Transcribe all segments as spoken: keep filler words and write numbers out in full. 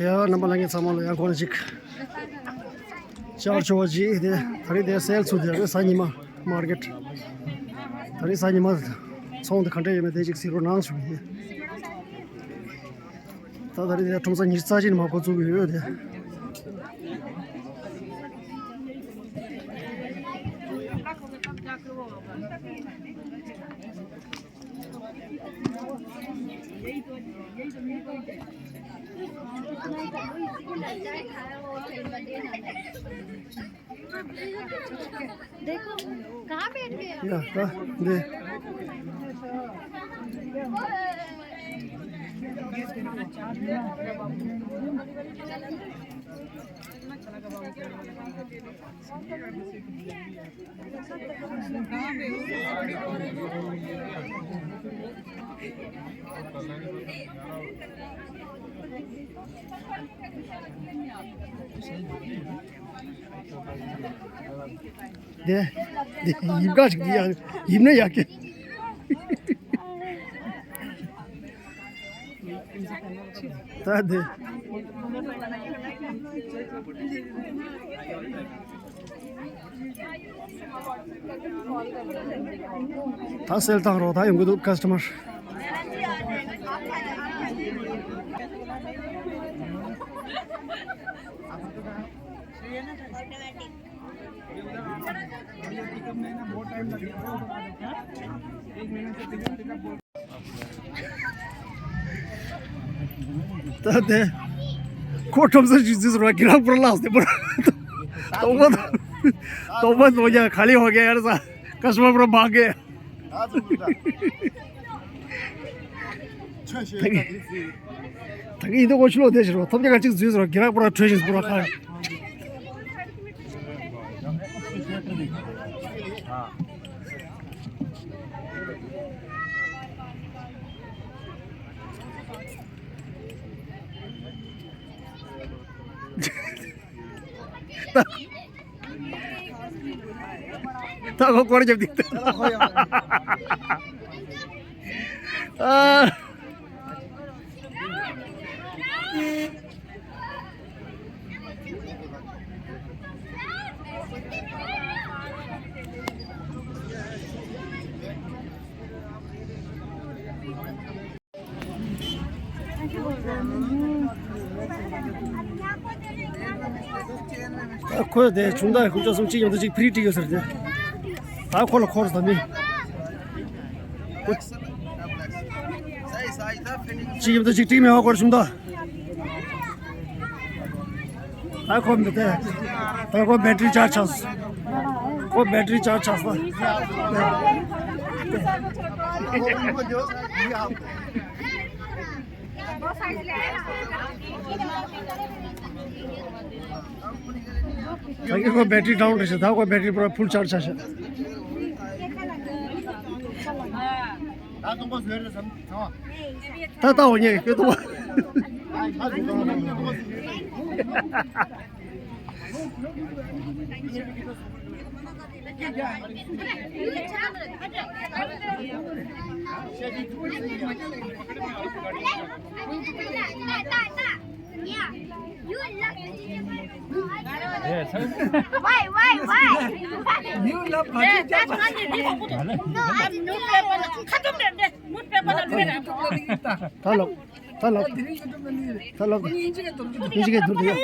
ཡ། རྣམ་པ་ལྷན་རྒྱས་ཚང་མ་ལ་ཡང་ཁོང་ཅིག་ཅར་ཆོ་བ་ཅིག་དེ་ད་རེས་དེ་སེལ་ཚུགས་དེ་རེད། གཟའ་ཉི་མ་མར་ཀེཊ། ད་རེས་གཟའ་ཉི་མ་ཚོང་དེ་ག་འདྲ་ཡོད་མེད་དེ་ཅིག་གཟིགས་རོགས་གནང་ཞུ་གི་ཡིན། ད་ད་རེས་དེ་ཁྲོམ་ས་ཉི་ཤུ་རྩ་གཅིག་ནས་མ་འགོ་བཙུགས་ཀྱི་ཡོད་དེ། देखो, कहाँ बैठ गए आप? या, हाँ, दे। དེ་དེ་ཡིབ་ག་ཞིག་དེ་ཡ་ཡིབ་ན་ཡག་གི། ད་དེ། ད་སེལ་བཏང་རོགས། ད་ཡོང་གི་འདུག་ཀ་སི་ཊ་མར། ད་དེ། ཁོ་ཁྲོམ་ས་ཞིག་འཛུལ་སོང་བ། གི་རང་པུར་ལངས་ཏེ་པུར། དོགས་པ་དང་། དོགས་པ་དང་ཡ་ག་ལེ་ཧོ་གེ་ཡར་ས། ཀ་སི་ཊ་མར་པུར་མང་གེ། ད་གི་ཡིན་དུ་ཁོ་ཕྱི་ལོགས་བསྡད་ཤི་རོ། ཐོབ་རྒྱ་ག་ཅིག་འཛུལ་སོང་བ། གི་རང་པུར་བྲོས་ཤིང་པུར་ཁ། ད་ཁོ་སྐོར་རྒྱབ་དེ། ཨ། ཁོས་དེ་ཆུང་མདའ་ཁུར་ཆ་གསུམ་གཅིག་མཉམ་དུ་གཅིག་ཕི་རི་སྒྲིག་ཡོད་ཟེར་ཏེ། ད་ཁོ་ལ་འཁོར་ཟེར་མི། ཁོ་གཅིག་མཉམ་དུ་གཅིག་སྒྲིག་མེད་པ་ཁོར་ཆུང་མདའ། ད་ཁོ་མི་དེ། ད་ཁོ་བེ་ཊི་རི་ཅར་ཇི་ཆགས། ཁོ་བེ་ཊི་རི་ཅར་ཇི་ཆགས། ད་གི་ཁོ་བེ་ཊི་རི་ཌའུན་རེད་ཤག་ད་ཁོ་བེ་ཊི་རི་པུ་ར་ཕུལ་ཅར་ཇི་ཆགས་ཤག་ད་ལྟ་འོ་ཉེ་གི་ཏོ། Why, why, why? You love Bhaji. No, I didn't know. ད་ལོག་ད་ལོག་ད་ལོག་ཨིན་ཇི་སྐད་བསྡུར་དུ་ཡོད།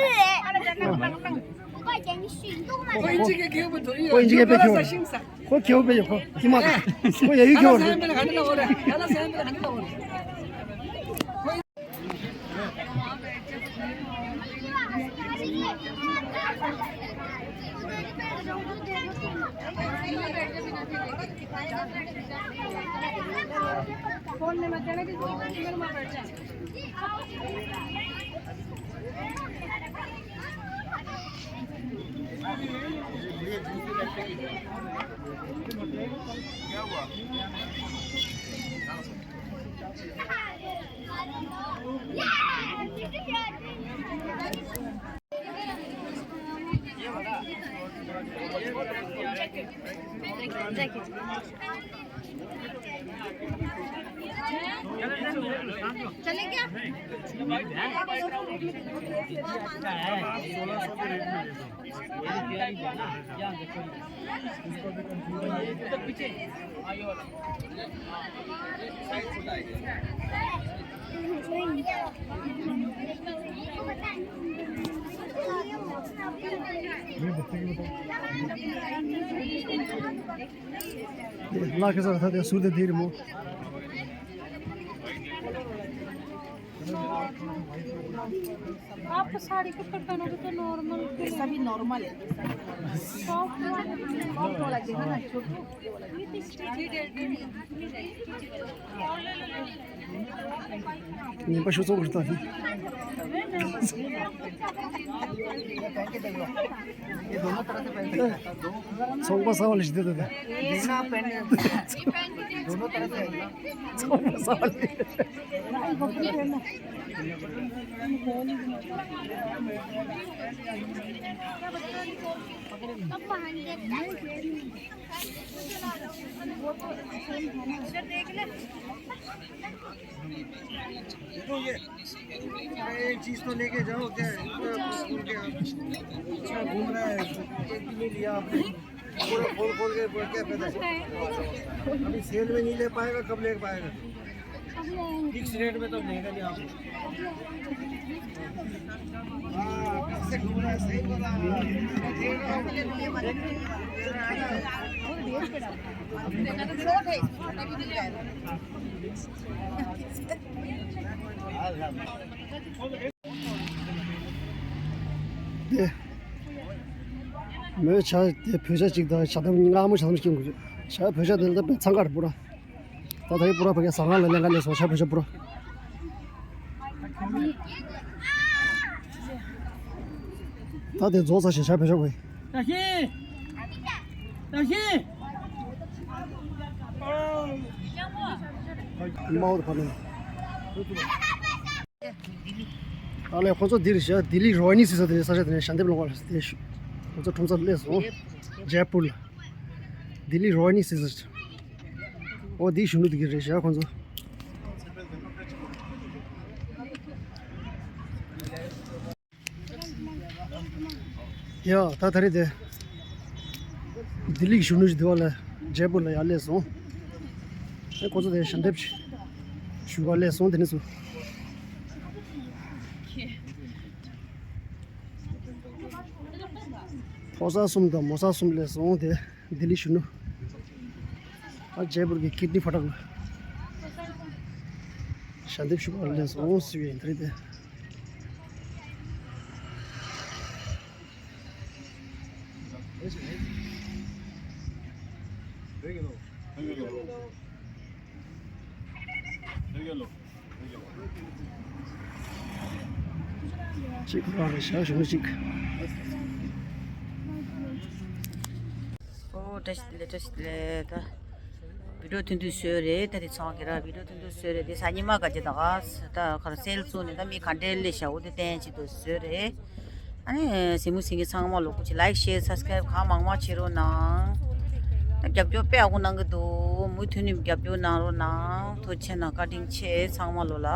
ཁོ་ཨིན་ཇི་སྐད་བསྡུར་དུ་ཡོད། ཁོ་ཨིན་ཇི་སྐད་བསྡུར་དུ་ཡོད། ཁོ་ཁྱེའུ་དཔེ་ཡོད། ཁོ་ཁྱེའུ་དཔེ་ཡོད། ཁོ་ཡ་ཡུལ་ཁྱེའུ་རེད། चलेगा? सोलह सौ के रेट में दे दो। ལག་ཁ་ས་ཐ་དེ་ཟུར་དེ་དེ་རེད་མོ། आपको साड़ी के ऊपर पहनोगे तो नॉर्मल के ऐसा भी नॉर्मल है। सॉफ्ट वाला। सॉफ्ट वाला देखा ना, छोटू। ये तो स्टिच है। ཉན་པ་ཤོག་ཚོགས་ཀྱི་ལྟ་ནི། ཚོང་པ་ས་བ་ལ་ཞིག་དེ་དེ། ཚོང་པ་ས་བ་ལ། देखो ये, अरे एक चीज तो लेके जाओ, क्या है? इतना घूम के आप इतना घूम रहा है, एक भी नहीं लिया आपने। पूरा खोल खोल के पूरा क्या फायदा है? अभी सेल में नहीं ले पाएगा, कब ले पाएगा? फिक्स रेट में तो लेगा नहीं आप। हाँ, कब से घूम रहा है, सही बोला। ཏེ། མོས་བྱ་དེ་བོད་ཇ་གཅིག་དང་ཇ་དམ་མངར་མོ་ཇ་དམ་གཅིག་སྐྱོན་དགོས། ཇ་བོད་ཇ་དེ་ལ་ད་དཔེ་འཚང་ཁ་རེད་པོ་ར། ད་ད་རེས་པོ་ར་ཕ་གིའི་ཟ་ཁང་ལ་ལེན་ག་ལས་སོང་ཇ་བོད་ཇ་པོ་ར། ད་དེ་རྫོགས་ཚར་ཞིང་ཇ་བོད་ཇ་པོ། ད་ཤི། ད་ཤི། མའོ་ཕ་ནི། ཨ་ལས་ཁོ་ཚོ་འདིར་བཞག་ལྡི་ལི་རོ་ཧི་ནི་ཟེར་ས་དེ་ནས་ས་ཆ་དེ་ནས་ཞལ་འདེབས་སློང་བ་ལ་དེ་ཤུ། ཁོ་ཚོ་ཁྲོམ་ས་སླེབས་སོང་། ཇེ་པུར་ལ། ལྡི་ལི་རོ་ཧི་ནི་ཟེར་ས། ཨོ་འདི་གཞོན་ནུ་དེ་གི་རེད་བཞག་ཁོ་ཚོ། ཡ་ད་ད་རེད་དེ། ལྡི་ལི་གཞོན་ནུ་ཞིག་འདི་བ་ལ་ཇེ་པུར་ལ་ཡར་སླེབས་སོང་། ཨེ་ཁོ་ཚོ་དེ་ཞལ་འདེབས་ཞུ་ག་སླེབས་སོང་། དེ་ནས་སུ། ཕོ་གསར་གསུམ་དང་མོ་གསར་གསུམ་སླེབས་སོང་དེ། ལྡི་ལི་གཞོན་ནུ། ཨ་ཇེ་པུར་གྱི་ཀིད་ནི་ཕ་ཊག་ལ། ཞལ་འདེབས་ཞུ་ག་སླེབས་སོང་ཟེར་བའི་འདི་རེད་དེ། གཅིག་རང་རེད་ཤག་གཞོན་ནུ་གཅིག་ཨོ་བཀྲ་ཤིས་བདེ་ལེགས། བཀྲ་ཤིས་བདེ་ལེགས། ད་བི་ཌིའོ་ཐུང་ཐུང་བཟོས་རེད། ད་དེ་ཚང་གི་ར་བི་ཌིའོ་ཐུང་ཐུང་བཟོས་རེད། དེ་གཟའ་ཉི་མ་ག་ཅི་ད་ག་ད་ག་ར་སེལ་བཙུགས་ནས་ད་མི་ག་འདྲས་སླེབས་ཤག་འོ་དེ་བསྟན་ཆེད་དུ་བཟོས་རེད། ཨ་ནི་གཟིགས་མོ་གཟིགས་མཁན་ཚང་མ་ལོ་ཀུ་ཅི་ལའིཀ་ཤེར་སབ་སི་ཀ་རའིབ་གང་མང་མང་བྱེད་རོགས་གནང་། ད་རྒྱབ་སྐྱོར་དཔེ་ཡག་པོ་གནང་གི་འདུག་མུ་མཐུད་ནས་རྒྱབ་སྐྱོར་གནང་རོགས་གནང་། ཐུགས་རྗེ་གནང་། བཀའ་དྲིན་ཆེ་ཚང་མ་ལོ་ལ།